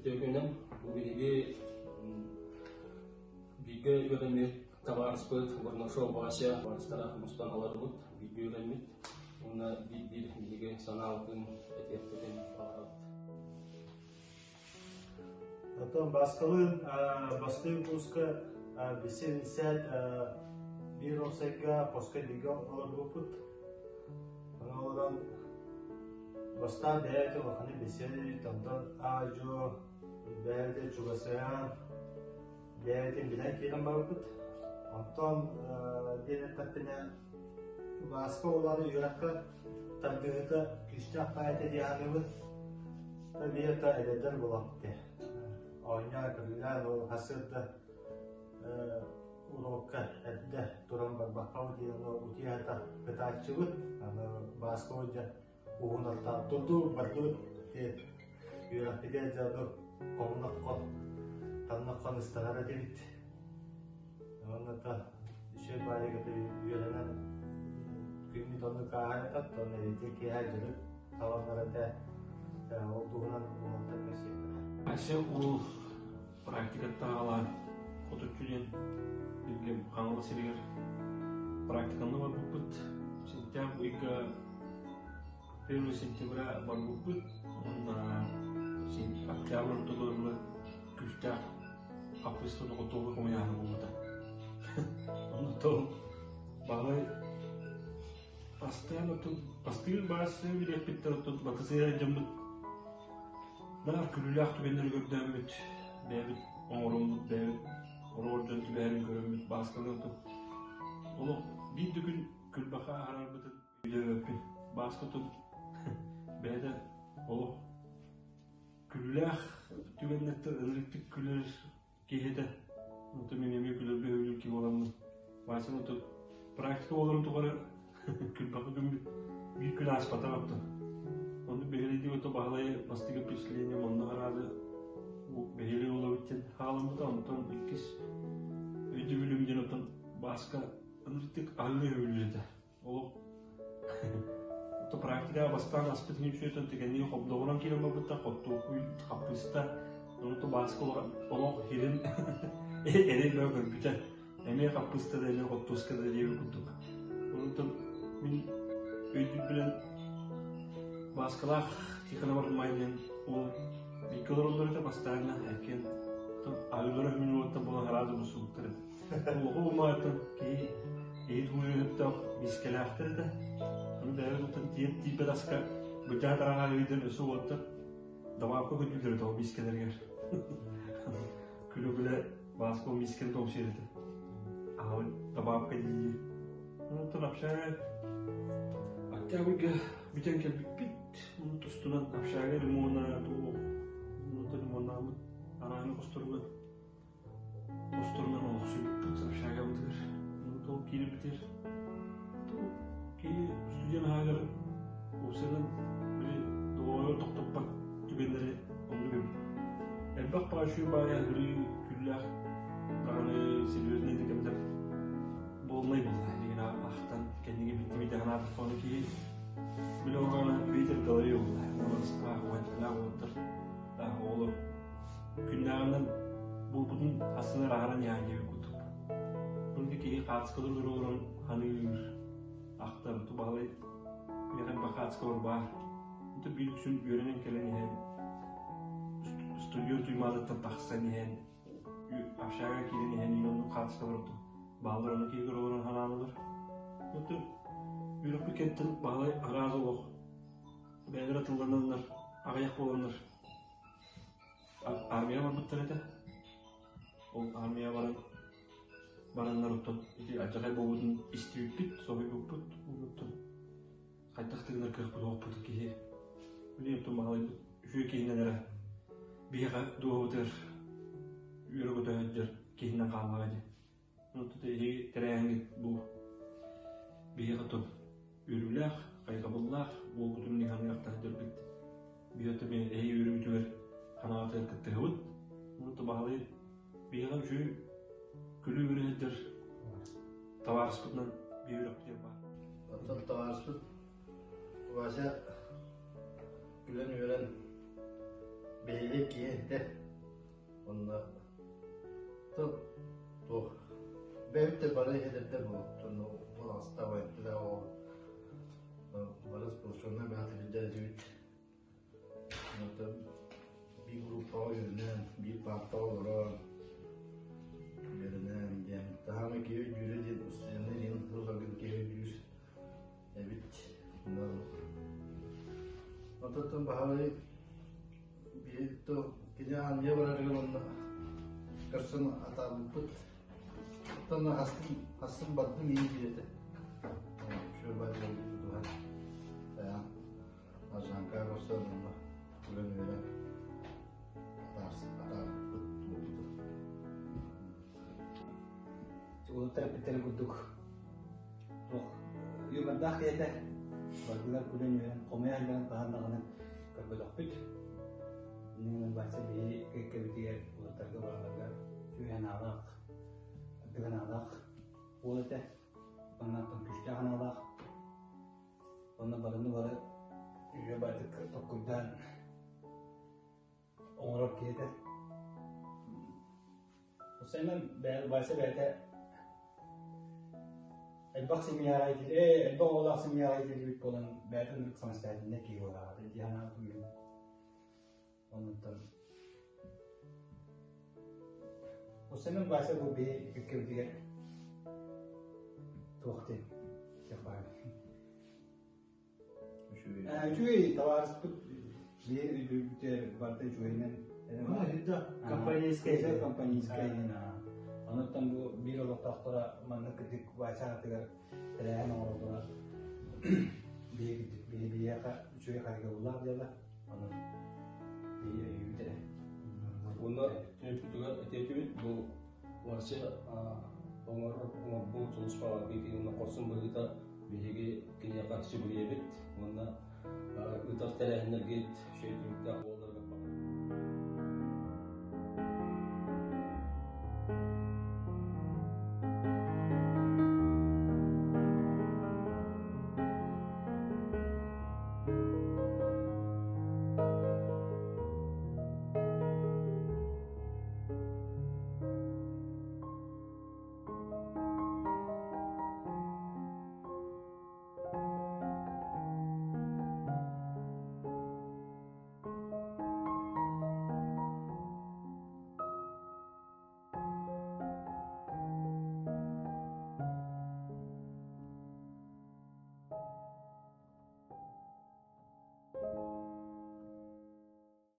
Үтүө күнүнэн. Бу биһиги бииргэ үөрэммит табаарыспыт Бурнашов Вася барыстара мустан олорбут, бииргэ үөрэммит уонна биир-биир биһиги санаабытын, этиэхпитин баҕарабыт. Оттон Бааскалыын бастыҥ курска билсэн биир уопсайга хоско бииргэ олорбуппут. Ону олорон бастаан бэйэбит улаханнык билсэн онтон аа-дьуо бэйэбитин чугасыһан бэйэбитин билэн киирэн барбыппыт. Онтон диэн эттэхпинэ Бааска уоланы үөрэххэ тардыһыыта күүстээх баайата дии саныыбын. Биир да эдэрдэр буолан оонньоон көрүлээн ол сарсыарда уруокка эрдэ туран барбакка диэн утуйа ытааччыбыт. Аны Бааска дьэ уһун аттаан турду бардыбыт үөрэхпитигэр дьэ хомунаххон таннаххон ыстанар этибит. Уонна үчүгэй баайыгыта үөрэнэн күммүт оннук ааһан этэ, оттон ити киэһэ дьарык таланнар этэ, ол туһунан уолаттар кэпсиэхтэрэ. Ася ол практикаттан аҕалаан Хотуччу диэн бииргэ Хаҥалас сиригэр практиканы барбыппыт. Сентябрь ыйга 1 сентября барбыппыт уонна октябрь ортотугар күүстээх хаппыыстаны хотуолу хомуйааһын буолбута. Онно тыл баҕай бастаан отут бастыыр баасы билиэхпиттэн отут батысыа дьоммут наар күлүүлээх түгэннэри көрдөөммүт бэйэбит оҥоруммут бэйэбит оруор дьон түбэһэрин көрөммүт баасканы отут олох биир да күн күлбэхэ аһарарбытын өйдөөбөппүн. Бааска отут бэйэтэ олох Күлүүлээх түгэннэртэн ынырыктык күлэр киһи этэ. Онтон мин эмиэ күлэргэ сөбүлүүр киһи буоламмын. Вася отут практика буоларын тухары күлбэхэ күммүт биир күн ааспатах оттон. Оннук бэһиэлэйдик ото Баһылай бастакы впечатлением онно араады бэһиэлэй уолабыт диэн хааламмыта. Онтон иккис өйдөбүлүм диэн оттон Бааска ынырыктык аһыҥа сөбүлүүр этэ. Олох Ото практикаҕа бастаан аспыт үчүөтөн түгэннии хобдоҕуран киирэн барбыта хортуоппуй хаппыыста онто бааска олох иһирин эрэй бөҕө көрбүтэ эмиэ хаппыыста да эмиэ хортуоска да диэбит курдук онтон мин өйдүүрбүнэн Бааскалаах Тихонова Майнен уол бииргэ олороллор этэ бастаанна эркин аһыылара мүнүүттэн буолан араас булсубуттар эбит Олоҕу умаатын киһи иһит уйуһуттаах миискэлээхтэр этэ. Ону бэйэбит оттон тиийэн тиийбэт аска быдьаа тараҕаа ыйдан өссө уоттар добавка көрдүүллэр этэ ол миискэлэригэр. Күлэ-күлэ Бааска ол миискэни тоҥсуйар этэ. Аҕабыт добавка дии. Онтон общага октябрьга бүтэн кэлбиппит. Ону тустунан общага ремона туох онтон ремоннаабыт арааны хосторугар Устурунан олохсуйбуппут общагабытыгар. Ол киирбитигэр киһи студент аһыгар уопсайынан били доҕору тохтоппот түгэннэри оннук эбит. Элбэх баайшуй баайа өрүү күллээх даҕаны серьезнай да кэмдэр буолнай буолла. Билигин ахтан кэннигэ биттибит анаатахха ону киһи били оҕоҕо ветер голове буолла. Уонастаах уонталаах уоттар оҕолор Күннээҕинэн буолбутун астынар аһаран иһэн диэбит курдук. Бу киһи хаацкалар олорон ханыыр, ахтар, тубаһалай миэхэ бахаацкалар баар. Онто биир үксүн үөрэнэн кэлэн иһэн, студио туймаадаттан тахсан иһэн, общага киирэн иһэн оннук хаацкалар бааллар ону киһи көрө олорон ханаанылар. Онто үөрэхпит кэнниттэн баһылай араас олох бэйэлэрэ тыллананнар, аҕыйах буоланнар Армия барбыттар этэ. Ол армия баран бараннар оттон ити алдьархай буолбутун истибиппит, соһуйбуппут. Оттон хайдах да гынар кыахпыт суохпут киһи. Билигин оттон баһылайбыт үчүгэй киһинэн эрэ биһиэхэ дууһабытыгар үөрэ-көтө сылдьар киһинэн хааллаҕа дии. Онтон эһиги тэрээһиҥҥит бу биһиэхэ тыл үөрүүлээх, хайҕабыллаах буолбутун иһаныахтаах дьөрбүт. Биһиэхэ эмиэ эһиги үөрүүгүтүгэр ханаҕытыгар кыттыһабыт. Онтон баһылай биһиэхэ үчүгэй күлүү үөрэ сылдьар табаарыспытынан биһи үөрэхпитигэр баар. Оттон табаарыспыт Вася күлэн-үөрэн. Биһиги киһи этэ. Онно туох бэйэбит да бары эдэрдэр буолуохтун уолаҕаста байыттыра ол бары спортсменнар бэҕэ билдэр этибит. Оттон биир группаҕа үөрэнэн, биир паартаҕа олорон үөрэнэн диэн таһаама киһи өйдүүрэ диэн устудьуоннар диэн сылларгын киһи өйдүүр эбит. Онтон Баһылай биир кини аанньа барарыгар онно көрсөн атаарбыппыт. Оттон хастым хастым бардым иин диир этэ. Үчүгэй тутуһан Ажанка көрсөн онно күлэн үөрэн атаарбыппыт буолбута. Улуттар эппиттэрин курдук туох юмордаах киһи этэ. Барытыгар күлэн-үөрэн, хомуйа сылдьан хаһан даҕаны көрбөтөхпүт. Иннинэн Вася биһи кэккэбитигэр улуттарга барыларыгар үчүгэй санаалаах, ырдык санаалаах уол этэ. Оннооттон күүстээх санаалаах. Онно барыны бары үһүө бардык толкуйдаан оҥорор киһи этэ. Усайынан Вася бэйэтэ элбэх семьяҕа иитиллибит, элбэх оҕолоох семьяҕа иитиллибит буолан бэйэтэ оннук самостоятельнай киһи буолаҕа дии санаабытым мин. Оннуттан Усайынан Вася бу биһи кэккэбитигэр туох диэн баар. Үчүгэй табаарыспыт биһи өйдүүрбүтүгэр барыта үчүгэйинэн Компанейскай. Компанейскай диэн Онуттан бу биир олохтоохторо маннык кырдьык Вася аатыгар тэрээһин оҥороллоро биһи биһиэхэ үчүгэй хайгабыллаах дьыала. Онон биһи өйүүбүт эрэ. Уонна түмүкпүтүгэр этиэтибит бу Вася оҥорор оҥорбут сулууспаҕа уонна хорсун быһыыта биһиги киниэхэ сүгүрүйэбит уонна ыытар тэрээһиннэргит үчүгэй түмүктээх буоллар.